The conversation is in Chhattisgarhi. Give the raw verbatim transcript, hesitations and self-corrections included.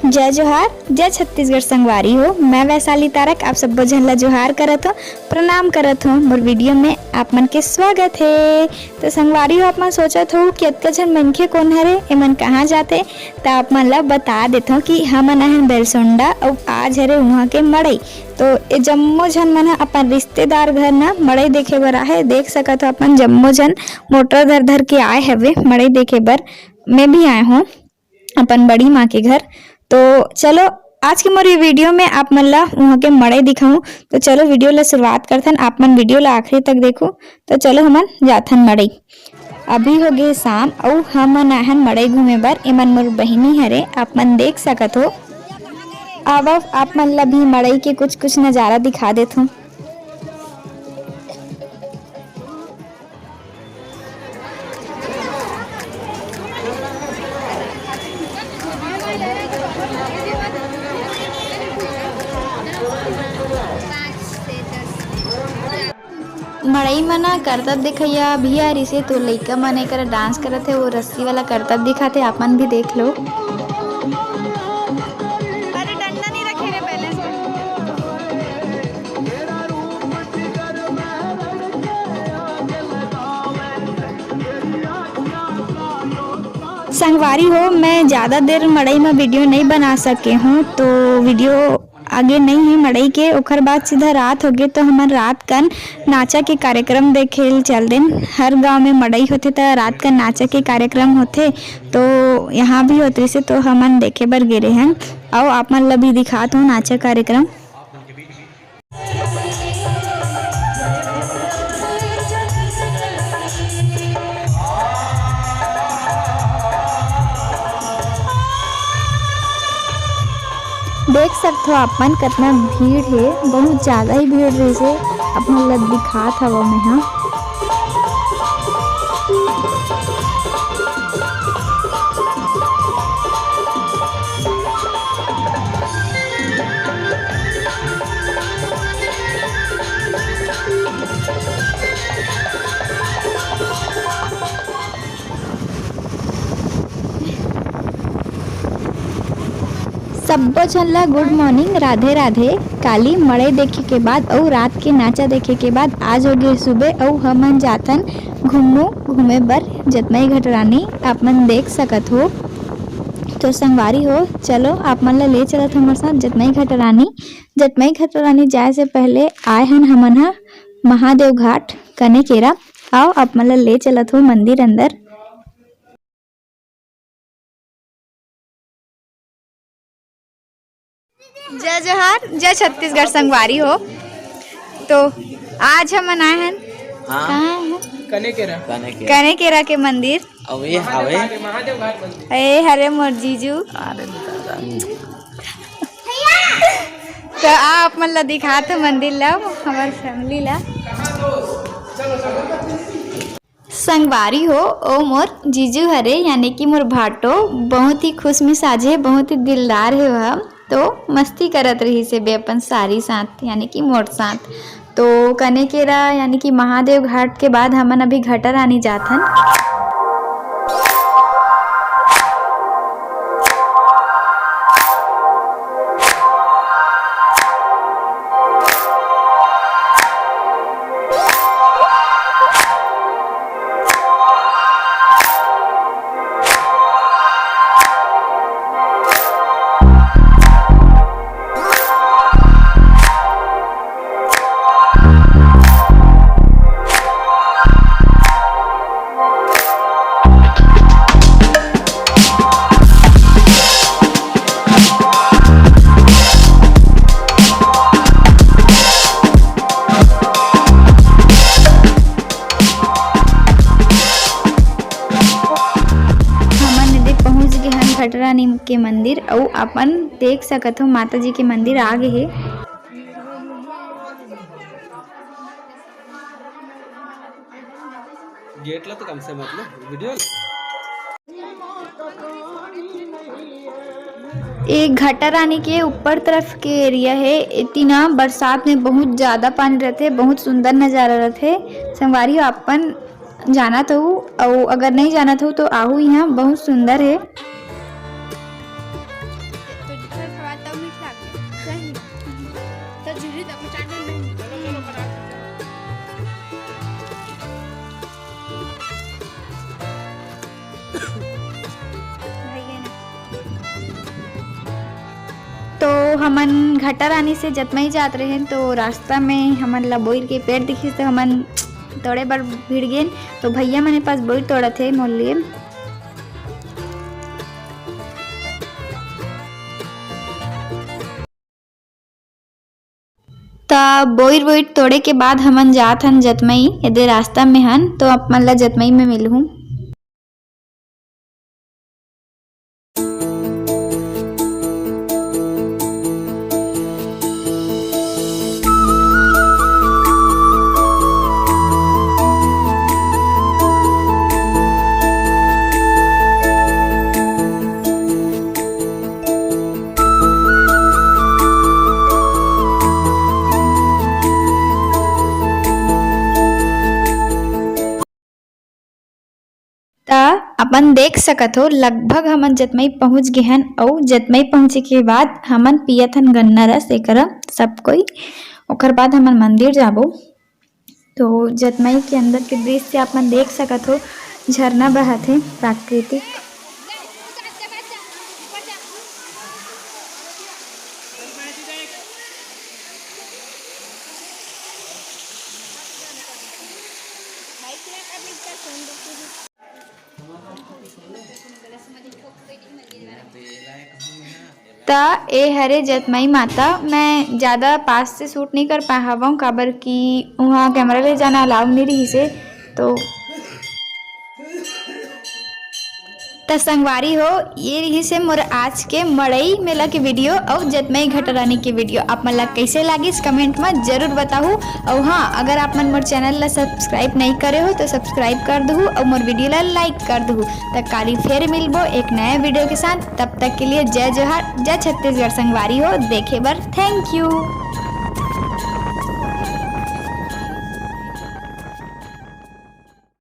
जय जोहार, जय छत्तीसगढ़ संगवारी हो। मैं वैशाली तारक आप सब्बो झन ला जोहार करत हों, प्रणाम करत हों। मोर वीडियो में आप मन के स्वागत हे। तो संगवारी हो, आप मन सोचत हो कि अतका झन मनखे कोन हरे, एमन कहाँ जाथे, त आप मन ला बता देथों कि हमन आहन बेलसोंडा अउ आज हरे उहाँ के मड़ई। तो ए जम्मो झन मन ह अपन रिश्तेदार घर ना मड़ई देखे बर आहे। देख सकत हो, अपन जम्मो झन मोटर धर धर के आए हवे मड़ई देखे बर। मैं भी आए हों अपन बड़ी माँ के घर। तो चलो, आज के मोर ये वीडियो में आप मन ला उहाँ के मड़ई दिखाऊं। तो चलो, वीडियो ला शुरुआत करथन, आप मन वीडियो ला आखिरी तक देखो। तो चलो, हमन जाथन मड़ई। अभी हो गे शाम, अउ हमन आहन मड़ई घूमे बर। एमन मोर बहिनी हरे, आप मन देख सकत हो। अब आप मन ला भी मड़ई के कुछ कुछ नजारा दिखा देथों। मड़ई म ना करतब देखइया भी आ रिसे, तो लइका मन एकर डांस करत हे, वो रस्सी वाला करतब दिखाथे, आप मन भी देख लो। अरे डंडा नहीं रखे रे पहले से। संगवारी हो, मैं ज़्यादा देर मड़ई म वीडियो नहीं बना सके हूँ, तो वीडियो आगे नहीं है मड़ई के। ओकर बाद सीधा रात हो गे, तो हमन रात कन नाचा के कार्यक्रम देखे ल चल देन। हर गांव में मड़ई होथे, त रात कन नाचा के कार्यक्रम होथे, तो यहाँ भी होत रिसे, तो हमन देखे बर गे रेहन। अउ आप मन ल भी दिखात हूँ नाचा कार्यक्रम। देख सकथो आप मन, कतना भीड़ हे, बहुत ज्यादा ही भीड़ रहिसे। आप मन ल दिखात हवं मैं ह। सब्बो झन ला गुड मॉर्निंग, राधे राधे। काली मड़ई देखे के बाद अउ रात के नाचा देखे के बाद आज हो गे सुबह अउ हमन जाथन घूमू घूमे बर जतमई घटरानी। आप मन देख सकत हो। तो संगवारी हो, चलो आप मन ला ले चलत हमर साथ जतमई घटरानी। जतमई घटरानी जाए से पहले आए हन हमन ह महादेव घाट कनेकेरा। आओ आप मन ला ले चलत हो मंदिर अंदर। जय जोहार, जय छत्तीसगढ़ संगवारी हो। तो आज हमन आए हन, हाँ। कहाँ आए हन? कनेकेरा। कनेकेरा। कनेकेरा के मंदिर। अउ ये हवे। ए हरे मोर जीजू। अरे दादा। तो आ आप मन ला दिखात हो मंदिर ला, हमर फैमिली ला। संगवारी हो, ओ मोर जीजू हरे, यानी कि मोर भाटो, बहुत ही खुश मिजाज हे, बहुत ही दिलदार हे वह। तो मस्ती करत रहिसे बे अपन सारी साथ, यानी कि मोर साथ। तो कनेकेरा यानी कि महादेव घाट के बाद हमन अभी घटरानी जाथन। हमन एदे पहुंच गे हन घटरानी के मंदिर, अउ अपन देख सकत हो माता जी के मंदिर आ गे हे। गेट ला तो कम से मतलब वीडियो। ए घटरानी के ऊपर तरफ के एरिया हे। एती ना बरसात में बहुत ज्यादा पानी रहथे, बहुत सुंदर नजारा रहथे। संगवारी हो, अपन जानत हो, अउ अगर नहीं जानत हो तो आहू, यहाँ बहुत सुंदर हे। तो हमन घटा रानी से जतमई जात रहेन, तो रास्ता में हमन ला बोइर के पेड़ दिखिस, तो हमन तोड़े बर भिड़ गेन। तो भैया मने पास बोइर तोड़त हे मोर लिए। त बोइर वोइर तोड़े के बाद हमन जात हन जतमई, एदे रास्ता में हन, तो आप मन ला जतमई में मिलहूँ। त अपन देख सकत हो, लगभग हमन जतमई पहुंच गे हन, अउ जतमई पहुंचे के बाद हमन पियत हन गन्ना रस, एकरा सब कोई। ओकर बाद हमन मंदिर जाबो। तो जतमई के अंदर के दृश्य आप मन देख सकत हो, झरना बहत हे प्राकृतिक। त ए हरे जतमई माता। मैं ज़्यादा पास से शूट नहीं कर पाए हवं, काबर कि उहाँ कैमरा ले जाना अलाउ नहीं रहिस हे। तो त संगवारी हो, ये रहिस हे मोर आज के मड़ई मेला के वीडियो अउ जतमई घटा रानी के वीडियो। आप मन ला कैसे लागिस, कमेंट में जरूर बताहू। अउ हाँ, अगर आप मन मोर चैनल ला सब्सक्राइब नहीं करे हो, तो सब्सक्राइब कर दहू अउ मोर वीडियो ला लाइक कर दहू। त काली फेर मिलबो एक नया वीडियो के साथ। तब तक के लिए जय जोहार, जय छत्तीसगढ़ संगवारी हो, देखे बर thank you।